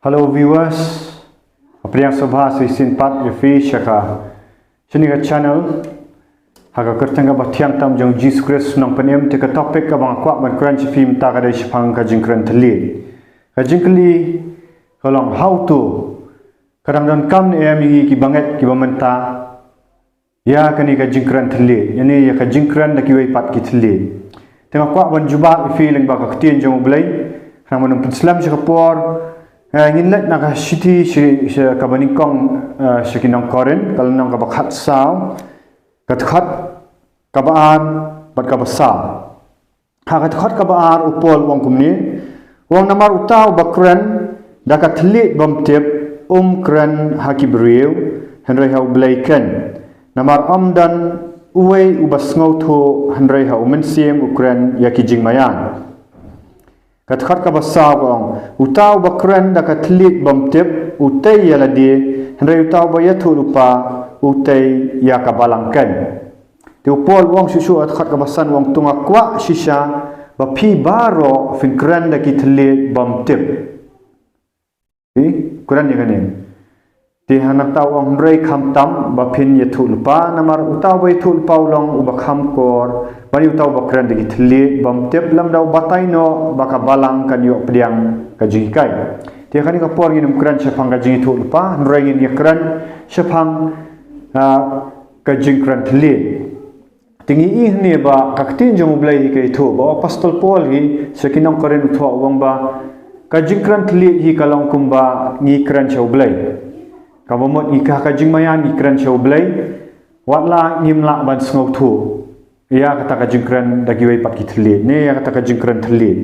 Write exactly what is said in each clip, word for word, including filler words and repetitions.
Hello viewers, ka pdiang sngewbha sa shisien pat ïa phi sha ka, sha kane ka channel, ha ka kyrteng kaba thiang tam jong Jisu Khrist Nongpynim. Te ka topic kaba nga kwah ban kren sha phi mynta ka dei shaphang ka jingkren thylliej. Ka jingkylli ka long, hato ka dang donkam ne em ïa ngi kiba ngeit kiba mynta ïa kane ka jingkren thylliej, ïa ne ïa ka jingkren da kiwei pat ki thylliej. Te nga kwah ban jubab ïa phi lyngba ka ktien jong U Blei. Khnang ban ym pynslem sha ka por, eh, ngin leit na ka shithi shi, shi kaba nyngkong, eh, sha ki nong Korinth, ka lynnong kaba khatsaw, ka dkhot kaba ar bad kaba saw. Ha ka dkhot kaba ar u Paul u ong kumne, u ong, namar uta uba kren da ka thylliej bymtip um kren ha ki briew, hynrei ha U Blei keiñ. Namar ym don uwei uba sngewthuh, hynrei ha U Mynsiem u kren ïa ki jingmaïan. Ka dkhot kaba saw ka ong, uta uba kren da ka thylliej bymtip u tei ïa lade, hynrei uta uba ïathuhlypa u tei ïa ka balang keiñ. Te u Paul u ong shuh shuh ha ka dkhot kaba san, u ong, to nga kwah shisha ba phi baroh phin kren da ki thylliej bymtip. Phi kren ïa kane. Te hangta u ong, hynrei khamtam ba phin ïathuhlypa, namar uta uba ïathuhlypa u long uba kham kor ban ïa uta uba kren da ki thylliej bymtip, lymda u batai noh ba ka balang kan ïoh pdiang ka jinghikai. Te ha kane ka por ngin ym kren shaphang ka jingïathuhlypa, hynrei ngin ïa kren shaphang, ah, ka jingkren thylliej. Te ngi i hangne ba ka ktien jong U Blei hi ka ïathuh, ba u apostol Paul hi sha ki nong Korinth u thoh, u ong ba ka jingkren thylliej hi ka long kumba ngi kren sha U Blei. Kaba mut ngi ka, ka jingmaïan ngi kren sha U Blei, wat la ngim lah ban sngewthuh ïa kata ka jingkren da kiwei pat ki thylliej, ne ïa kata ka jingkren thylliej.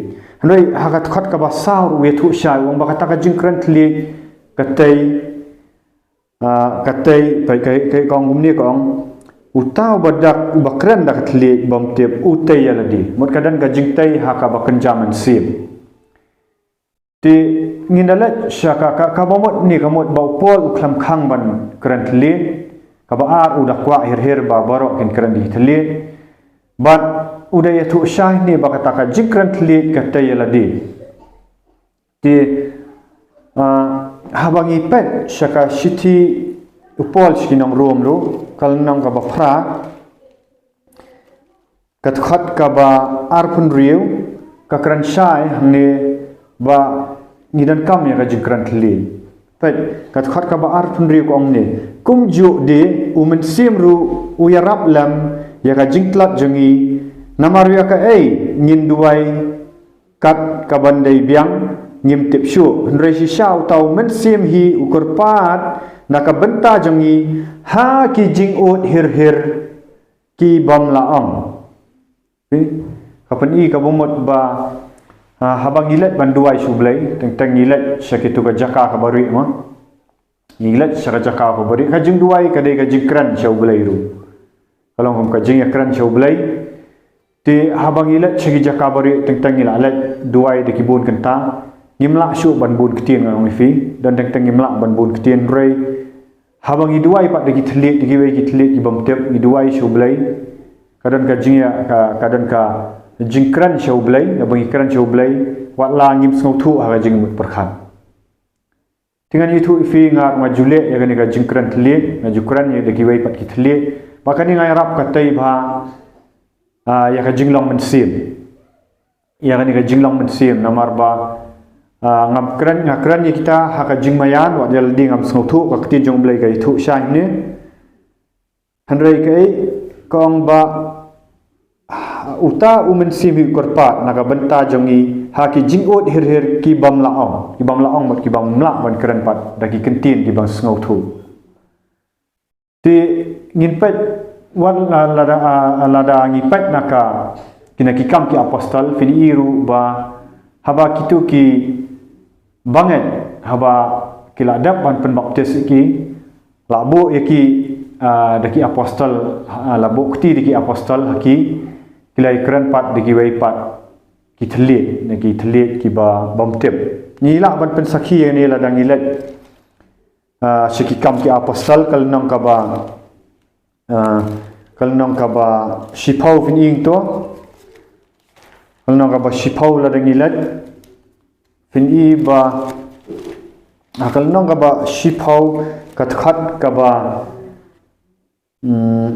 Hynrei ha ka dkhot kaba saw ruh u ïathuh shai, u ong ba kata ka jingkren thylliej ka tei, ah, ka tei, ka, ka, ka, ka ong kumne, ka ong, uta uba dak, uba kren da ka thylliej bymtip u tei ïa lade. Mut ka don ka jingtei ha kaba kynja mynsiem. Te ngin da leit sha ka, ka, kaba mut ne, ka mut ba u Paul u khlem khang ban kren thylliej, kaba ar u da kwah hir hir ba baroh kin kren da ki thylliej. Bad u da ïathuh shai ne ba kata ka jingkren thylliej ka tei ïa lade. Te, ah, haba ngi peit sha ka shithi u Paul sha ki nong Rom ruh, ka lynnong kaba phra, ka dkhot kaba arphew hynriew, ka kren shai hangne ba ngi donkam ïa ka jingkren thylliej. Peit, ka dkhot kaba arphew hynriew ka ong ne, kumjuh de U Mynsiem ruh u ïarap lem ïa ka jingtlot jong ngi, namar ïa kaei ngin duwai kat kaban dei biang ngim tip shuh, hynrei shisha uta U Mynsiem hi u kyrpad na ka bynta jong ngi ha ki jingud hir hir ki bym la ong. Phi, ka pyni kaba mut ba, ah, haba ngi leit ban duwai sha U Blei, teng teng ngi leit sha kito ka jaka kaba rieh ma. Ngi leit sha ka jaka kaba rieh, ka jingduwai ka dei ka jingkren sha U Blei ruh. Ka long kum ka jingïakren sha U Blei. Te haba ngi leit sha ki jaka ba rieh, teng teng ngi la leit duwai da ki bun kynta. Ngim lah shuh ban bun ktien, nga ong ïa phi. Don teng teng ngim lah ban bun ktien, hynrei haba ngi duwai pat da ki thylliej, da kiwei ki thylliej ki bym tip, ngi duwai sha U Blei, ka don ka jingïa, ka, ka don ka jingkren sha U Blei. Haba ngi kren sha U Blei, wat la ngim sngewthuh ha ka jingmut pyrkhat. Te ngan ïathuh ïa phi, nga, nga ju leh ïa kane ka jingkren thylliej, nga ju kren ïa da kiwei pat ki thylliej. Ba kane nga ïarap ka tei bha, ah, ïa ka jinglong mynsiem. Ïa kane ka jinglong mynsiem, namar ba, ah, nga kren, nga kren ïa kita ha ka jingmaïan, wat ïa lade ngam sngewthuh, ka ktien jong U Blei ka ïathuh shai ne. Hynrei kaei, ka ong ba, ah, uta U Mynsiem hi u kyrpad na ka bynta jong ngi ha ki jingud hir hir ki bym la ong, ki bym la ong bad ki bym lah ban kren pat da ki kyntien ki bym sngewthuh. Te ngin peit wat la, lada, ah, lada ngi peit na ka, ki na ki Kam ki Apostol, phin i ruh ba haba kito ki bangeit haba ki la dep ban pynbaptis ïa ki, la buh ïa ki, ah, da ki apostol, ah, la buh kti da ki apostol ha ki, ki la ïakren pat da kiwei pat ki thylliej, na ki thylliej kiba bym tip. Ngi lah ban pynsakhi ïa kane lada ngi leit, ah, sha ki Kam ki Apostol, ka lynnong kaba, ah, ka lynnong kaba shiphew, phin i to. Ka lynnong kaba shiphew lada ngi leit, phin i ba ha ka lynnong kaba shiphew, ka dkhot kaba, mm,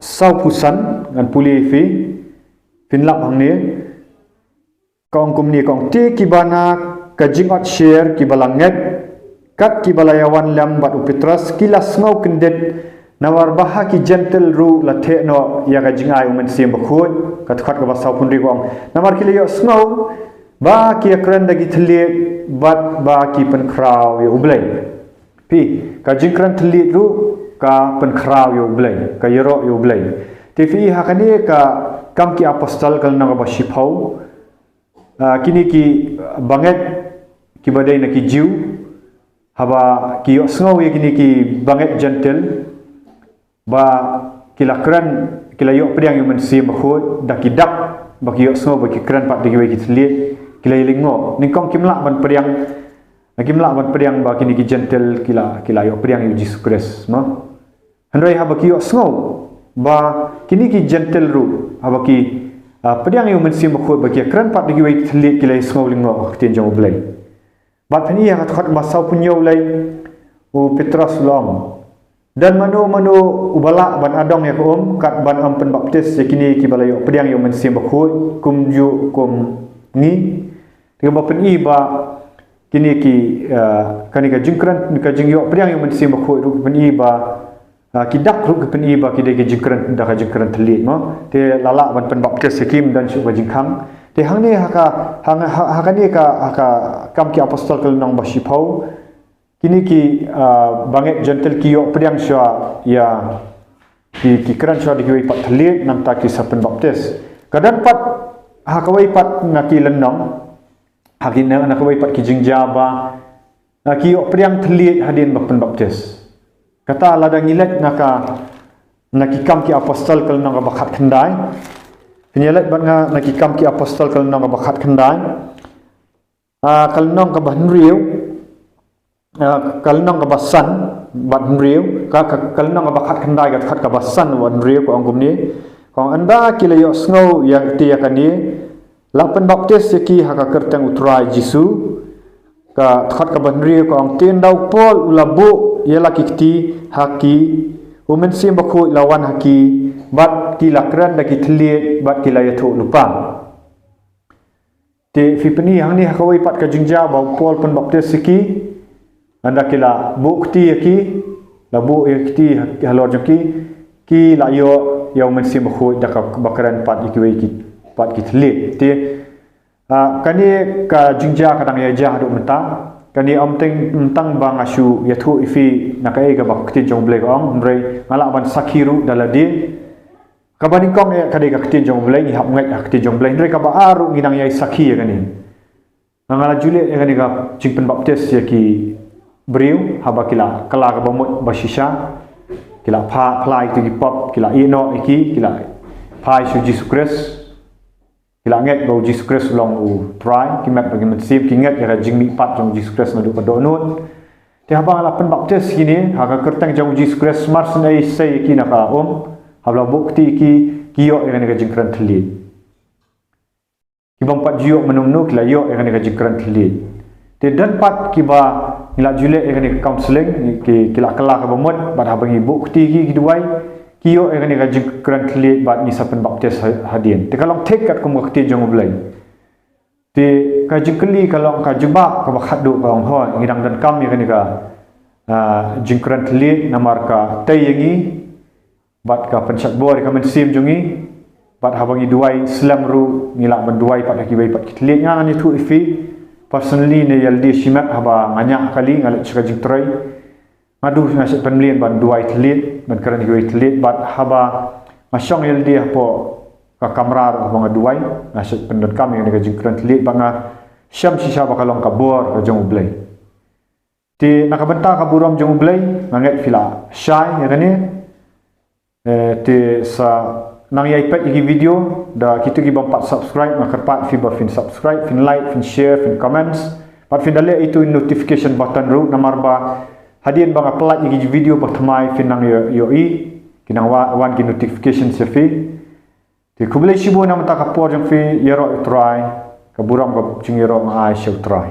sawphew san, ngan pule ïa phi, phin lap hangne. Ka ong kumne, ka ong, te kiba na ka jingot sher, kiba la ngeit, kat kiba la ïawan lem bad u Petros, ki la sngew kyndit, namar ba ha ki Jentil ruh la theh noh ïa ka jingai u Mynsiem Bakhuid. Ka dkhot kaba sawphew hynriew ka ong, namar ki la ïohsngew ba ki ïakren da ki thylliej bad ba ki pynkhraw ïa U Blei. Phi, ka jingkren thylliej ruh ka pynkhraw ïa U Blei, ka ïaroh ïa U Blei. Te phi, ha kane ka Kam ki Apostol ka lynnong kaba shiphew, ah, kine ki bangeit kiba dei na ki Jiw, haba ki ïohsngew ïa kine ki bangeit Jentil ba ki la kren, ki la ïoh pdiang ïa u Mynsiem Bakhuid, da ki dak ba ki ïohsngew ba ki kren pat da kiwei ki thylliej, ki la ïalyngngoh. Nyngkong kim lah ban pdiang, kim lah ban pdiang ba kine ki Jentil ki la, ki la ïoh pdiang ïa u Jisu Khrist, mo. Hynrei haba ki ïohsngew ba kine ki Jentil ruh, haba ki, ah, pdiang ïa u Mynsiem Bakhuid, ba ki kren pat da kiwei ki thylliej, ki la ïohsngew lyngngoh ka ktien jong U Blei. Bad phin ïohi ha ka dkhot ba sawphew hynñiew, u Petros u la ong, don mano mano uba lah ban adong ïa ka um, kat ban ym pynbaptis ïa kine kiba la ïoh pdiang ïa u Mynsiem Bakhuid kumjuh kum ngi? Te kaba pyni ba kine ki, ah, kane ka jingkren, ka jingïoh pdiang ïa u Mynsiem Bakhuid ruh ka pyni ba, ah, ki dak ruh ka pyni ba ki dei ka jingkren, da ka jingkren thylliej, mo. Te la lah ban pynbaptis ïa ki, ym don shuh ka jingkhang. Te hangne ha ka, ha, ha, ha kane ka, ha ka Kam ki Apostol ka lynnong ba shiphew, kine ki, ah, bangeit Jentil ki ïoh pdiang shuwa ïa, ki, ki kren shuwa da kiwei pat thylliej, nangta ki sa pynbaptis. Ka don pat ha kawei pat na ki lynnong, ha ki, na, na kawei pat ki jingjia ba, ah, ki ïoh pdiang thylliej hadien ba pynbaptis. Kata lada ngi leit na ka, na ki Kam ki Apostol ka lynnong kaba khatkhyndai. Phin ïa leit bad nga na ki Kam ki Apostol ka lynnong kaba khatkhyndai. Ah, ka lynnong kaba hynriew, ah, ka lynnong kaba san bad hynriew, ka, ka, ka lynnong kaba khatkhyndai, ka dkhot kaba san bad hynriew, ka ong kumne. Ka ong, ynda ki la ïohsngew ïa kti ïa kane, la pynbaptis ïa ki ha ka kyrteng U Trai Jisu. Ka dkhot kaba hynriew ka ong, te ynda u Paul u la buh ïa la ki kti ha ki, u Mynsiem Bakhuid la wan ha ki, bad ki la kren da ki thylliej bad ki la ïathuh lypa. Te phi pyni hangne ha kawei pat ka jingjia ba u Paul pynbaptis ïa ki, ynda ki la buh kti ïa ki, la buh ïa kti ha, halor jong ki, ki la ïoh ïa u Mynsiem Bakhuid da kaba kren pat ïa kiwei ki, pat ki thylliej. Te, ah, kane ka jingjia ka dang ïaid haduh mynta. Kane ym tang, ym tang ba nga shu ïathuh ïa phi na kaei kaba ka ktien jong U Blei ka ong, hynrei nga lah ban sakhi ruh da lade. Kaba nyngkong eh ka dei ka ktien jong U Blei, ngi hap ngeit ha ka ktien jong U Blei, hynrei kaba ar ruh ngi nang ïai sakhi ïa kane. Nga la ju leh ïa kane ka jingpynbaptis ïa ki briew, haba ki la kylla kaba mut ba shisha, ki la pha, phla ïa ki pop, ki la ïehnoh ïa ki, ki la phai sha u Jisu Khrist. Ki la ngeit ba u Jisu Khrist u long U Trai, ki met bad ki mynsiem, ki ngeit ïa ka jingmihpat jong u Jisu Khrist naduh ka dohnud. Te haba la pynbaptis ïa kine ha ka kyrteng jong u Jisu Khrist, mar shu ïasei ïa ki na ka um, haba la buh kti ïa ki, ki ïoh ïa kane ka jingkren thylliej. Ki bym pat ju ïoh mynno mynno ki la ïoh ïa kane ka jingkren thylliej. Te don pat kiba ngi la ju leh ïa kane ka counselling, ki, ki la kylla kaba mut, bad haba ngi buh kti ïa ki, ki duwai, ki ïoh ïa kane ka jingkren thylliej bad ngi sa pynbaptis ha-, hadien. Te ka long thik katkum ka ktien jong U Blei. Te ka jingkylli ka long, ka jubab kaba khatduh ka long, hooid, ngi dang donkam ïa kane ka, ah, jingkren thylliej namar ka tei ïa ngi bad ka pynshait bor ïa ka mynsiem jong ngi, bad haba ngi duwai slem ruh ngi lah ban duwai pat ha kiwei pat ki thylliej. Nga ngan ïathuh ïa phi personally ne ïalade shimet, haba nga ñiah ha kali, nga leit sha ka jingtrei, nga duh, nga shait pynmlien ban duwai thylliej, ban kren ïa kiwei thylliej, bad haba nga shong ïalade hapoh ka kamra ruh, haba nga duwai, nga shait pyndonkam ïa kane ka jingkren thylliej, bad nga shem shisha ba ka long ka bor ka jong U Blei. Te na ka bynta ka burom jong U Blei, nga ngeit phi la shai ïa kane. Eh, te sa nang ïai peit ïa ki video, da kito ki bym pat subscribe, nga kyrpad phi ba phin subscribe, phin like, phin share, phin comments. Bad phin da leh ïa itu i notification button ruh, namar ba hadien ba nga pyllait ïa ki video ba thymmai phin nang ïoh, ïohi, ki nang wa-, wan ki notification sha phi. Te khublei shibun na ka bynta ka por jong phi, ïaroh ïa U Trai, ka burom ka jingïaroh nga ai sha U Trai.